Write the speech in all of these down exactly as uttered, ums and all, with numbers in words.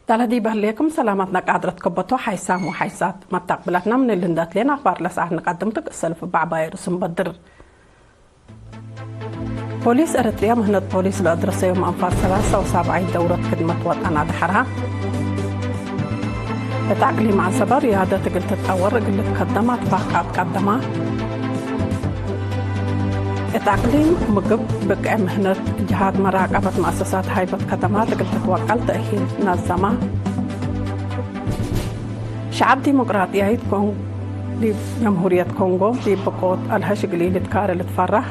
ዳለ ዲብ ህሌክም ሰላመትነ ቃድረት ከበቶ ሓይሳም ወሓይሳት መታቅብለትነ ምን እሊ እንደ ትሌን አክባር ለሰዓት ንቀድም ትክ እሰልፍ በዕባይ ርእስም በድር። ፖሊስ ኤረትርያ ምህነት ፖሊስ ለአድረሰዮም አንፋር ሰላሳ ወሳብዓይ ደውረት ክድመት ወጠን አድሐራ። እት አቅሊም ዐንሰበ ርያደት እግል ትትጠወር እግል ልትከደም አትፋቃት ቀደማ። እት አቅሊም ምግብ ብቅዕ ምህነት ጅሃት መራቀበት መአሰሳት ሃይበት ከደማት እግል ትትወቀል ተእሂል ነዘማ። ሸዐብ ዲሞቅራጥያይት ኮን-፣ ዲብ ጀምሁርየት ኮንጎ ዲብ ብቆት አልሀሽ እግል ኢልትካረ ልትፈራህ።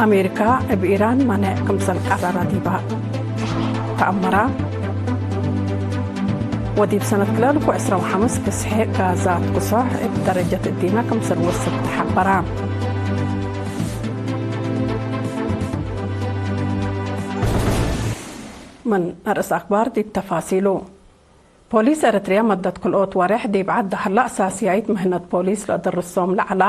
አሜሪካ እብ ኢራን መኔዕ ክምሰል ቀረረ ዲበ ተአመራ። ወዲብ ሰነት ክልኤ አልፍ ወዕስራ ወሐምስ ክስሐ ጋዛት ክሶሕ እብ ደረጀት እዲነ ክምሰል ወስክ ተሐበራ። ምን አርእስ አክባር ዲብ ተፋሲሉ። ፖሊስ ኤረትርያ መደት ክልኦት ወሬሕ ዲብ ዐድ ሀላ አሳስያይት ምህነት ፖሊስ ለአደርሶም ለዐላ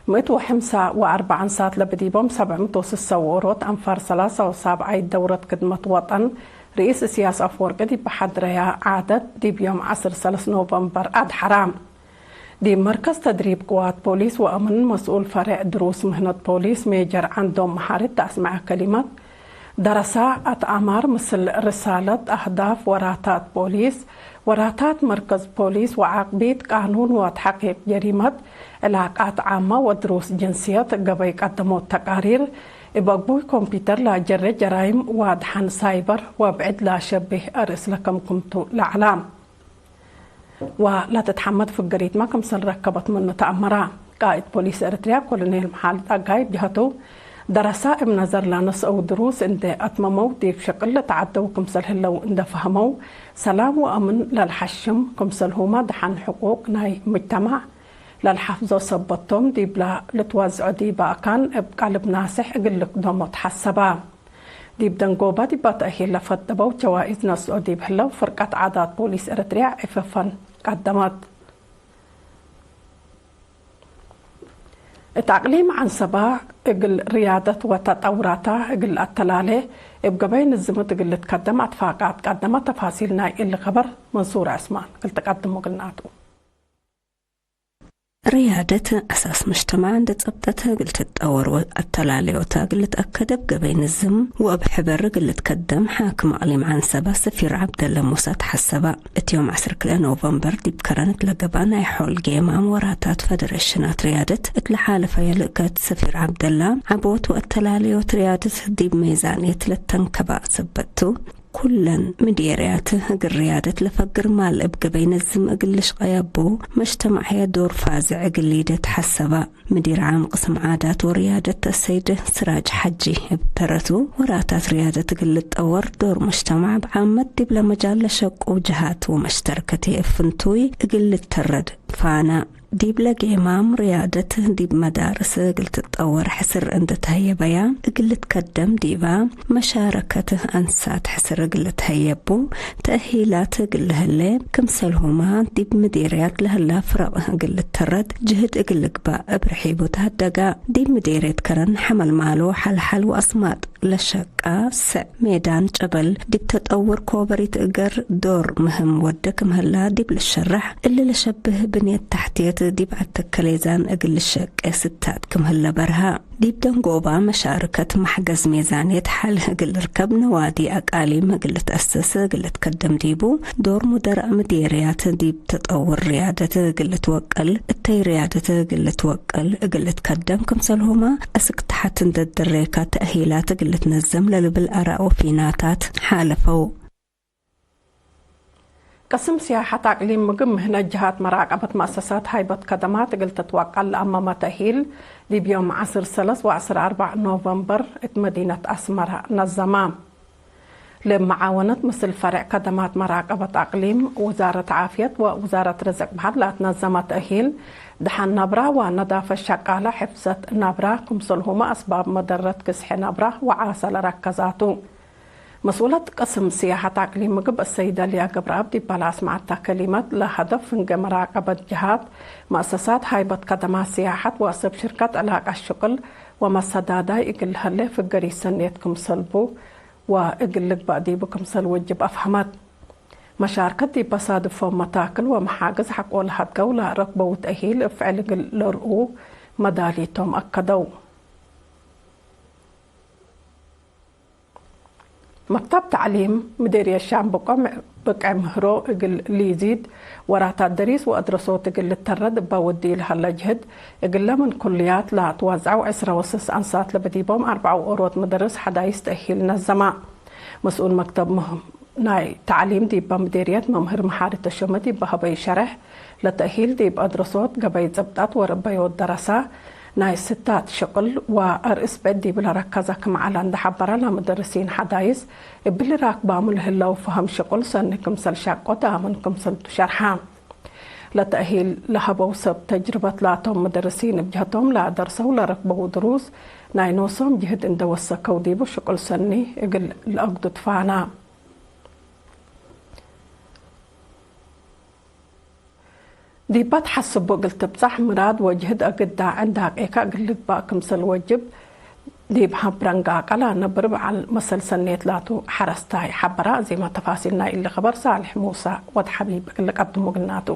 ምእት ወሐምሳ ወአርበዕ አንሳት ለብዲቦም ሰብዕ ምእት ወስሰ ወኦሮት አንፋር ሰላሳ ወሳብዓይት ደውረት ክድመት ወጠን ርኢስ እስያስ አፈወርቂ ዲብ ሐድረያ ዓደት ዲብ ዮም ዐስር ሰለስ ኖቨምበር አድሐራ። ዲብ መርከዝ ተድሪብ ቅዋት ፖሊስ ወአምን መስኡል ፈሬዕ ድሩስ ምህነት ፖሊስ ሜጀር ዐንዶም መሓሪ እተ አስመዐ ከሊመት፣ ደረሳ አትአማር ምስል ርሳለት አህዳፍ ወራታት ፖሊስ፣ ወራታት መርከዝ ፖሊስ ወዓቅቢት ቃኑን ወተሕቂቅ ጀሪመት፣ ዕላቃት ዓመ ወድሩስ ጅንስየት ገበይ ቀደሞት ተቃሪር፣ እብ አግቡይ ኮምፒተር ለአጀሬ ጀራይም ወአድሐን ሳይበር ወብዕድ ለአሸብህ አርእስ ለከምክምቱ ለዐላ። ወለትትሐመድ ፍገሪትመ ክምሰል ረከበት ምኑ ተአመረ። ቃእድ ፖሊስ ኤረትርያ ኮሎኔል መሓልድ ጸጋይ እብ ጀሀቱ፣ ደረሳ እብ ነዘር ለነስአው ድሩስ እንዴ አትመመው ዲብ ሸቅል ለተዐደው ክምሰል ህለው እንዴ ፈሀመው፣ ሰላም ወአምን ለልሐሽም ክምሰልሁመ ደሐን ሕቁቅ ናይ ሙጅተማዕ ለልሐፍዞ ሰበት ቶም ዲብለ ልትወዝዖ ዲበ አካን እብ ቀልብ ናስሕ እግል ልክደሞ ተሐሰበ። ዲብ ደንጎበ ዲበ ተእሂል ለፈደበው ጀዋኢዝ ነስኦ ዲብ ህለው ፍርቀት ዓዳት ፖሊስ ኤረትርያ ዕፈፈን ቀደመት። እት አቅሊም ዐንሰበ እግል ርያደት ወተጠውራታ እግል አተላሌ እብ ገበይ ንዝምት እግል ልትከደም አትፋቃት ቀደመ። ተፋሲል ናይ እሊ ከበር መንሱር ዐስማን እግል ትቀድሞ እግል ናቱ። ርያደት አሳስ መጅተማዕ እንዴ ጸብጠት እግል ትጠወር ወአተላሌዮታ እግል ልትአከድ እብ ገበይ ንዝም ወእብ ሕበር እግል ልትከደም ሓክም አቅሊም ዐንሰበ ሰፊር ዐብደለ ሙሳ ተሐሰበ። እት ዮም ዐስር ክልኤ ኖቨምበር ዲብ ከረን እት ለገብአ ናይ ሖል ጌማም ወራታት ፈደሬሽናት ርያደት እት ለሓለፈ የልእከት ሰፊር ዐብደላ፣ ዐቦት ወአተላሌዮት ርያደት ዲብ ሜዛንየት ለተንከበ ሰበት ቱ። ኩለን ምዴርያት እግል ርያደት ለፈግር ማል እብ ገበይ ነዝም እግል ልሽቀይ አቡ መጅተማዕ ህዬ ዶር ፋዝዕ እግል ሊደ ተሐሰበ። ምዲር ዓም ቅስም ዓዳት ወርያደት አሰይድ ስራጅ ሐጂ እብ ተረቱ፣ ወራታት ርያደት እግል ልጠወር ዶር መጅተማዕ ብዓመት ዲብለ መጃል ለሸቁ ጀሃት ወመሽተርከት ህዬ እብ ፍንቱይ እግል ልተረድ ፋነ። ዲብለ ጌማም ርያደት ዲብ መዳርስ እግል ትጠወር ሕስር እንዴ ተሀየበያ፣ እግል ልትከደም ዲበ መሻረከት አንሳት ሕስር እግል ልትሀየቡ ተእሂላት እግል ለህሌ፣ ክምሰልሁመ ዲብ ምዴርያት ለህላ ፍረቅ እግል ልተረድ ጅህድ እግል ልግባእ እብ ርሒቡ ተሀደጋ። ዲብ ምዴርየት ከረን ሐመልማሎ፣ ሐልሐል ወአስማጥ ለሸቃ ስዕ ሜዳን ጨበል ዲብ ተጠውር ኮበሪት እገር ዶር ምህም ወደ ክም ህላ ዲብ ልሸረሕ፣ እሊ ለሸብህ ብንየት ተሕትየት ዲብ ዐድ ተከሌዛን እግል ልሸቄ ስታት ክም ህለ በርሀ። ዲብ ደንጎባ መሻርከት መሕገዝ ሜዛንየት ሐል እግል ልርከብ ነዋዲ አቃሊም እግል ልትአሰስ እግል ልትከደም ዲቡ፣ ዶር ሙደራእ ምዴርያት ዲብ ተጠውር ርያደት እግል ልትወቀል፣ እተይ ርያደት እግል ልትወቀል እግል ልትከደም ክምሰልሁመ አስክ ተሐት እንዴ ደሬከ ተእሂላት እግል ልትነዘም ለልብል አራእ ወፊናታት ሓለፈው። ቅስም ስያሐት አቅሊም ምግብ ምህነት ጀሃት መራቀበት መአሰሳት ሃይበት ከደማት እግል ትትወቀል ለአመመ ተእሂል ዲብ ዮም ዐስር ሰለስ ወዐስር አርበዕ ኖቨምበር እት መዲነት አስመረ ነዘመ። ለመዓወነት ምስል ፈሬዕ ከደማት መራቀበት አቅሊም፣ ውዛረት ዓፍየት ወውዛረት ርዝቅ በሐር ለአትነዘመ ተእሂል፣ ደሐን ነብራ ወነዳፈት ሸቃለ ሕፍዘት ነብራ፣ ክምሰልሁመ አስባብ መደረት ክስሐ ነብራ ወዓሰ ለረከዛቱ። መስኡለት ቅስም ስያሐት አቅሊም ምግብ አሰይደ ሊያ ገብረአብ ዲብ ለአስመዐታ ከሊመት፣ ለሀደፍ ፍንጌ መራቀበት ጀሃት፣ መአሰሳት ሃይበት ከደማት ስያሐት ወሰብ ሽርከት ዕላቀት ሽቅል ወመሰዳዳይ እግል ለሀሌ ፍገሪት ሰኔት ክምሰል ቡ፣ ወእግል ልግበእ ዲቡ ክምሰል ወጅብ አፍሀመት። መሻርከት ዲብ በሳድፎም መታክል ወመሓግዝ ሐቆ ለሀድገው ለረክበው ተእሂል እብ ፍዕል እግል ለርኡ መዳሊቶም አከደው። መክተብ ተዕሊም ምዴርየት ሻምበቆ ብቅዕ ምህሮ እግል ሊዚድ፣ ወራታት ደሪስ ወአድረሶት እግል ልተረድ እበ ወዲ ለሀለ ጅህድ፣ እግለ ምን ኩልያት ለአትዋዝዐው ዕስረ ወስስ አንሳት ለበዲቦም አርበዕ ወኦሮት መደርስ ሐዳይስ ተእሂል ነዘመ። መስኡል መክተብ ምህም ናይ ተዕሊም ዲበ ምዴርየት መምህር መሓሪ ተሾመ ዲበ ሀበዩ ሸርሕ፣ ለተእሂል ዲብ አድረሶት ገበይ ጽብጠት ወርበዮት ደረሰ፣ ናይ ስታት ሽቅል ወአርእስ ብዕድ ዲብ ለረከዘ ክም ዐለ እንዴ ሐበረ፣ ለመደርሲን ሐዳይስ እብሊ ራክባሙ ለህለው ፈሀም ሽቅል ሰኒ ክምሰል ሻቆ ዳምን ክምሰልቱ ሸርሐ። ለተእሂል ለሀበው ሰብ ተጅርበት ላቶም መደርሲን እብ ጀህቶም ለደርሰው ለረክበው ድሩስ ናይ ኖሶም ጅህድ እንዴ ወሰከው ዲቡ ሽቅል ሰኒ እግል ለአግዱ ትፋና። ዲበ ተሐስቡ እግል ትብጸሕ ምራድ ወጅህድ አግዳ ዕንዳቄከ እግል ልግበእ ክምሰል ወጅብ ዲብ ሀብረንጋቀ ለነብር በዐል መሰል ሰኔት ላቱ ሐረስታይ ሐበረ። አዜመ ተፋሲል ናይ እሊ ከበር ሳልሕ ሙሰ ወድ ሐቢብ እግል ልቀድሙ እግልናቱ።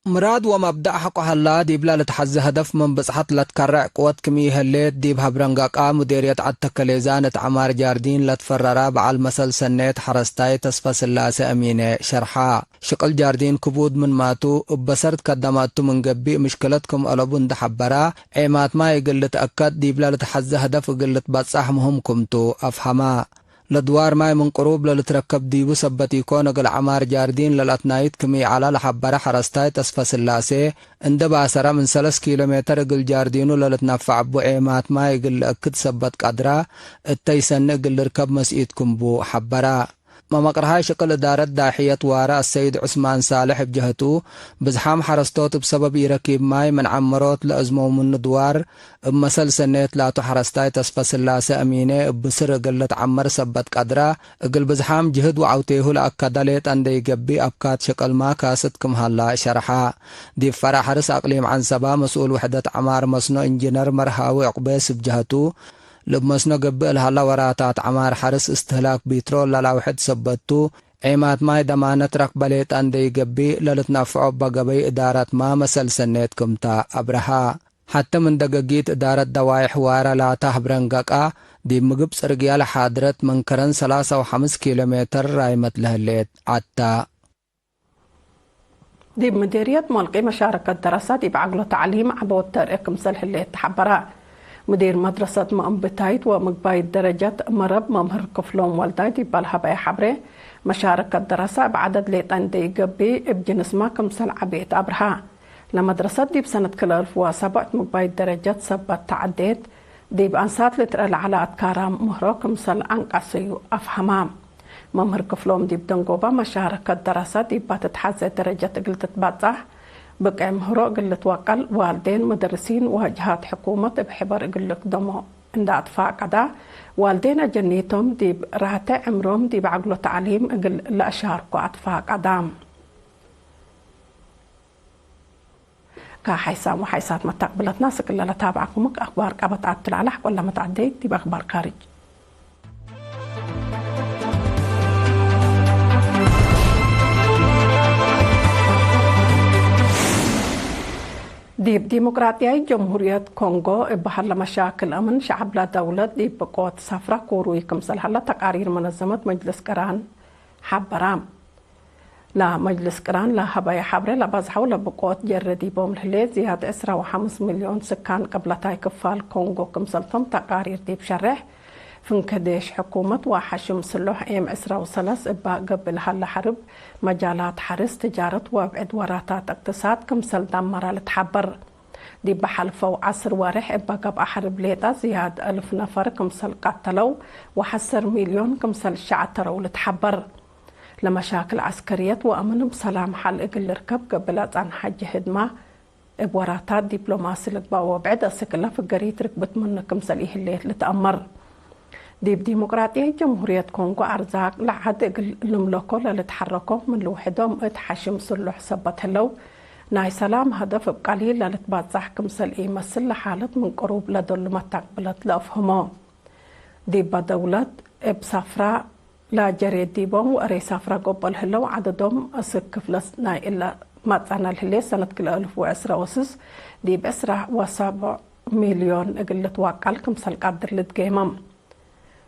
ምራድ ወመብደእ ሐቆ ሀላ፣ ዲብለ ልትሐዜ ሀደፍ ምን ብጽሐት ለትከረዕ ቅወት ክም ኢሀሌት፣ ዲብ ሀብረንጋቃ ሙዴርየት ዐድ ተከሌዛን እት ዐማር ጃርዲን ለትፈረረ በዐል መሰል ሰኔት ሐረስታይ ተስፈስላሴ አሚኔ ሸርሐ። ሽቅል ጃርዲን ክቡድ ምንማቱ፣ እበ ሰርድ ከደማቱ ምን ገብእ ምሽክለት ክም አለቡ እንዴ ሐበረ፣ ዔማት ማይ እግል ልትአከድ፣ ዲብለ ልትሐዜ ሀደፍ እግል ልትበጸሕ ምህም ክምቱ አፍሀመ። ለድዋር ማይ ምን ቅሩብ ለልትረከብ ዲቡ ሰበት ኢኮን፣ እግል ዐማር ጃርዲን ለልአትናይት ክም ኢዐለ ለሐበረ ሐረስታይ ተስፈስላሴ፣ እንዴ ባሰረ ምን ሰለስ ኪሎ ሜተር እግል ጃርዲኑ ለልትነፈዕ እቡ ዔማት ማይ እግል ልአክድ ሰበት ቀድረ፣ እተይ ሰኒ እግል ልርከብ መስኢት ክምቡ ሐበረ። መመቅርሃይ ሽቅል እዳረት ዳሕየት ዋረ አሰይድ ዑስማን ሳልሕ እብ ጀህቱ፣ ብዝሓም ሐረስቶት እብ ሰበብ ኢረኪብ ማይ ምን ዐመሮት ለአዝመው ምኑ ድዋር፣ እብ መሰል ሰኔት ላቱ ሐረስታይ ተስፈስላሴ አሚኔ እብ ብስር እግል ልትዐመር ሰበት ቀድረ፣ እግል ብዝሓም ጅህድ ወዐውቴሁ ለአከደ ሌጠ እንዴ ኢገብእ አብካት ሽቅል ማካስት ክም ሀላ ሸርሐ። ዲብ ፈረዕ ሐርስ አቅሊም ዐንሰበ መስኡል ውሕደት ዐማር መስኖ ኢንጂነር መርሃዊ ዕቁቤ ስብ ጀህቱ፣ ለእብ መስኖ ገብእ ለሀለ ወራታት ዐማር ሐርስ እስትህላክ ቢትሮል ለላውሕድ ሰበቱ፣ ዔማት ማይ ደማነት ረክበ ሌጠ እንዴ ኢገብእ ለልትነፍዖ እበ ገበይ እዳረት ማ መሰል ሰኔት ክምተ አብረሃ። ሐቴ ምን ደገጊት እዳረት ደዋይሕ ዋረ ላተ ሀብረንገቃ፣ ዲብ ምግብ ጽርግያ ለሓድረት ምን ከረን ሰላሳ ወሐምስ ኪሎ ሜተር ራይመት ለህሌት ዐድ ተ። ዲብ ምዴርየት ሞልቂ መሻረከት ደረሰ ዲብ ዐግሎ ተዕሊም ዐቦት ተርእ ክምሰል ህሌት ተሐበረ። ምዲር መድረሰት መእንብታይት ወምግባይት ደረጀት መረብ መምህር ክፍሎም ወልዳይ ዲብ ለሀበየ ሐብሬ፣ መሻረከት ደረሰ እብ ዐደድ ሌጠ እንዴ ኢገብእ እብ ጅንስመ ክምሰል ዐቤት አብርሃ። ለመድረሰት ዲብ ሰነት ክል አልፍ ወሰብዕ እት ምግባይት ደረጀት ሰበት ተዐዴት፣ ዲብ አንሳት ልትረአ ለዐለ አትካራም ምህሮ ክምሰል አንቀሰዩ አፍሀማ። መምህር ክፍሎም ዲብ ደንጎበ መሻረከት ደረሰ ዲበ ትትሐዜ ደረጀት እግል ትትበጸሕ፣ ብቅዕ ምህሮ እግል ልትወቀል፣ ዋልዴን፣ መደርሲን ወጅሃት ሕኩመት እብ ሕበር እግል ልክደሞ እንደ አትፋቀዳ፣ ዋልዴን አጀኒቶም ዲብ ራተ ዕምሮም ዲብ ዐግሎ ተዕሊም እግል ለአሻርኮ አትፋቀዳ። ከሐይሳም ወሐይሳት መታቅብለትና ስክለ ለታብዐኩምክ አክባር ቀበት አትላላ ሐቆለ መትዐደይት ዲብ አክባር ካርጅ። ዲብ ዲሞቅራጥያይት ጀምሁርየት ኮንጎ እብ ሀለ መሻክል አምን ሸዐብለ ደውለት ዲብ ብቆት ሰፍረ ኩሩይ ክምሰል ሀለ ተቃሪር መነዘመት መጅልስ ቅራን ሐበራ። ለመጅልስ ቅራን ለሀበየ ሐብሬ ለበዝሐው ለብቆት ጀረ ዲቦም ለህሌት ዝያድ ዕስራ ወሐምስ ሚልዮን ስካን ቅብለታይ ክፋል ኮንጎ ክምሰልቶም ተቃሪር ዲብ ሸሬሕ ፍንክ ዴሽ ሕኩመት ወሐሽም ስሎሕ ኤም ዕስራ ወሰለስ እባ ገብእ ለሀለ ሐርብ መጃላት ሐርስ፣ ትጃረት ወብዕድ ወራታት እቅትሳድ ክምሰል ደመረ ልትሐበር። ዲብ ሐልፈው ዐስር ወሬሕ እበ ገብአ ሐርብ ሌጠ ዝያድ አልፍ ነፈር ክምሰል ቀተለው ወሐሰር ሚልዮን ክምሰል ሸዐተረው ልትሐበር። ለመሻክል ዐስከርየት ወአምን እብ ሰላም ሐል እግል ልርከብ ገብእ ለጸንሐ ጅህድመ እብ ወራታት ዲፕሎማሲ ልግበእ ወብዕድ አስክ እለ ፍገሪት ርክብት ምኑ ክምሰል ኢህሌት ልትአመር። ዲብ ዲሞቅራጥያይት ጀምሁርየት ኮንጎ አርዛቅ ለዐድ እግል ልምለኮ ለልትሐረኮ ምን ልውሕዶም እት ሐሽም ስሉሕ ሰበት ህለው፣ ናይ ሰላም ሀደፍ እብ ቀሊል ለልትባጻሕ ክምሰል ኢመስል ለሓለት ምን ቅሩብ ለዶሉ መታቅብለት ለአፍህሞ። ዲባ ደውለት እብ ሳፍራ ለጀሬ ዲቦም ወእሬ ሳፍራ ጎበል ህለው ዐደዶም እስክ ክፍለ ናይ እለ ማጽአነ ለህሌት ሰነት ክልኤ አልፍ ወዕስረ ወስስ ዲብ ዕስራ ወሰብዕ ሚልዮን እግል ልትዋቀል ክምሰል ቀድር ልትጌመም።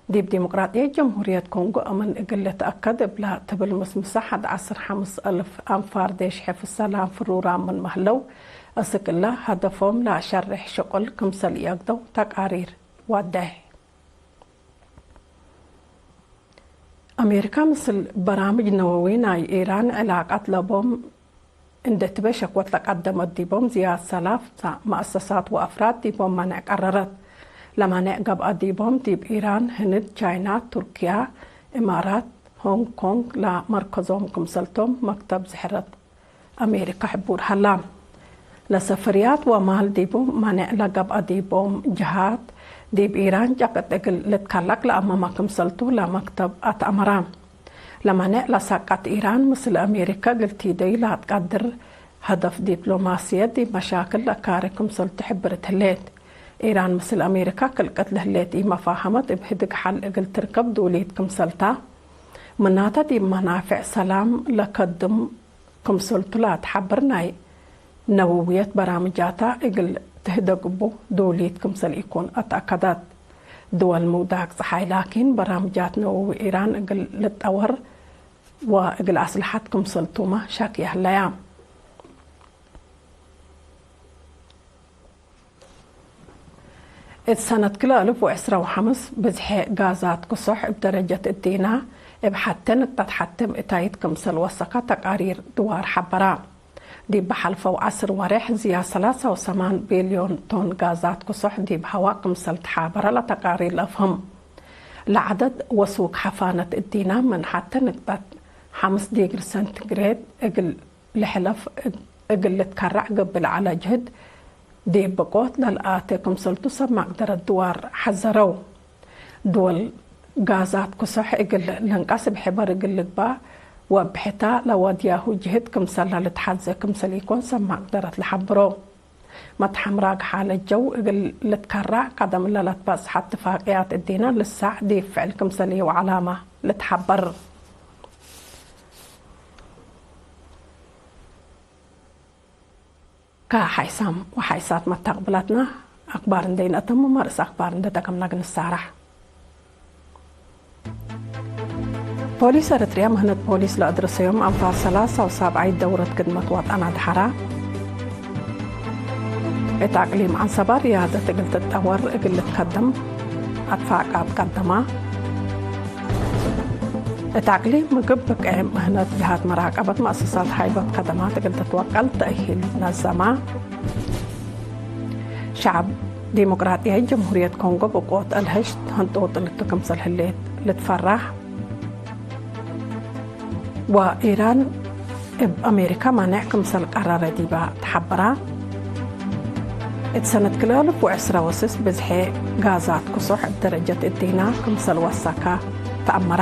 ዲብ ዲሞቅራጥየት ጀምሁርየት ኮንጎ አምን እግል ልትአከድ እብለ ትብል ምስምሰ ሐድ ዐስር ሐምስ አልፍ አንፋር ዴሽ ሕፍዝ ሰላም ፍሩራም ምንመ ህለው፣ እስክ እለ ሀደፎም ለአሸሬሕ ሽቁል ክምሰል ኢአግደው ተቃሪር ወዴሕ። አሜሪካ ምስል በራምጅ ነወዊ ናይ ኢራን ዕላቀት ለቦም እንዴ ትቤ ሸክወት ለቀደመት ዲቦም ዝያድ ሰላፍ መአሰሳት ወአፍራድ ዲቦም ማንዕ ቀረረት። ለማንዕ ገብአ ዲቦም ዲብ ኢራን፣ ህንድ፣ ቻይና፣ ቱርክያ፣ እማራት፣ ሆንግ ኮንግ ለመርከዞም ክምሰልቶም መክተብ ዝሕረት አሜሪካ ሕቡር ሀላ። ለሰፍርያት ወማል ዲቡ ማንዕ ለገብአ ዲቦም ጀሃት፣ ዲብ ኢራን ጨቅጥ እግል ልትከለቅ ለአመመ ክምሰልቱ ለመክተብ አትአመረ። ለማንዕ ለሰቀት ኢራን ምስል አሜሪካ እግል ቲደዩ ለአትቀድር ሀደፍ ዲፕሎማስየት ዲብ መሻክል ለካሪ ክምሰልቱ ሕብርት ህሌት። ኢራን ምስል አሜሪካ ክልቀት ለህሌት ኢመፋሀመት እብ ህድግ ሐል እግል ትርከብ ዱሊት ክምሰልታ፣ ምናተ ዲብ መናፍዕ ሰላም ለከድም ክምሰልቱ ለአትሐብር ናይ ነወውየት በራምጃታ እግል ትህደግ እቡ ዱሊት ክምሰል ኢኮን አትአከደት። ድወል ምውዳቅ ጸሓይ ላኪን በራምጃት ነወዊ ኢራን እግል ልትጠወር ወእግል አስልሐት ክምሰልቱመ ሸክ ይህለያ። እት ሰነት ክልኤ አልፍ ወዕስራ ወሐምስ ብዝሐ ጋዛት ክሶሕ እብ ደረጀት እዲና እብ ሐቴ ንቅጠት ሐቴ ምእታይት ክምሰል ወሰከ ተቃሪር ድዋር ሐበራ። ዲብ በሐልፈው ዐስር ወሬሕ ዝያድ ሰላሳ ወሰማን ቢልዮን ቶን ጋዛት ክሶሕ ዲብ ሀዋእ ክምሰል ተሓበረ ለተቃሪር ለአፍህም። ለዐደድ ወሱግ ሐፋነት እዲና ምን ሐቴ ንቅጠት ሐምስ ዲግሪ ሰንቲግሬድ እግል ለሐለፍ እግል ልትከረዕ ገብእ ለዐለ ጅህድ፣ ዲብ ብቆት ለልአቴ ክምሰልቱ ሰብ መቅደረት ድዋር ሐዘረው። ድወል ጋዛት ክሶሕ እግል ልንቀስ እብ ሕበር እግል ልግበእ ወእብ ሕታ ለወድያሁ ጅህድ ክምሰል ለልትሐዜ ክምሰል ኢኮን ሰብ መቅደረት ለሐብሮ። መትሐምራግ ሓለት ጀው እግል ልትከረዕ ቀደም እለ ለትበጽሐ እትፋቅያት እዲነ ልሳዕ ዲብ ፍዕል ክምሰል ኢወዐላመ ልትሐበር። ከሐይሳም ወሐይሳት መተቅብለትነ አክባር እንዴ ኢነአተምም፣ ርእስ አክባር እንዴ ደገምነ እግል ንሳረሕ። ፖሊስ ኤረትርያ ምህነት ፖሊስ ለአድረሰዮም አንፋር ሰላሳ ወሳብዓይት ደውረት ክድመት ወጠን አድሐራ። እት አቅሊም ዐንሰበ ርያደት እግል ትጠወር እግል ልትከደም አትፋቃት ቀደማ። እት አቅሊም ምግብ ብቅዕ ምህነት ጀሃት መራቀበት መአሰሳት ሃይበት ከደማት እግል ትትወቀል ተእሂል ነዘማ። ሸዐብ ዲሞቅራጥያይት ጀምሁርየት ኮንጎ ብቆት አልሀሽት ህንጡጥ ልቱ ክምሰል ህሌት ልትፈራህ። ወኢራን እብ አሜሪካ ማንዕ ክምሰል ቀረረ ዲባ ተሐበራ። እት ሰነት ክልኤ አልፍ ወዕስረ ወስስ ብዝሐ ጋዛት ክሶሕ እብ ደረጀት እዲና ክምሰል ወሰከ ተአመራ።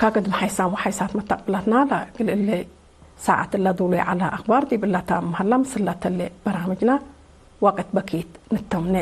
ከቅድም ሐይሳም ወሐይሳት መተቅብላትና ለእግል እሊ ሳዐት እለ ዱሉይ ዐለ አክባር ዲብ እለ ተአምሀላ ምስል ለተሌ በራምጅና ወቅት በኪት ንተምኔ።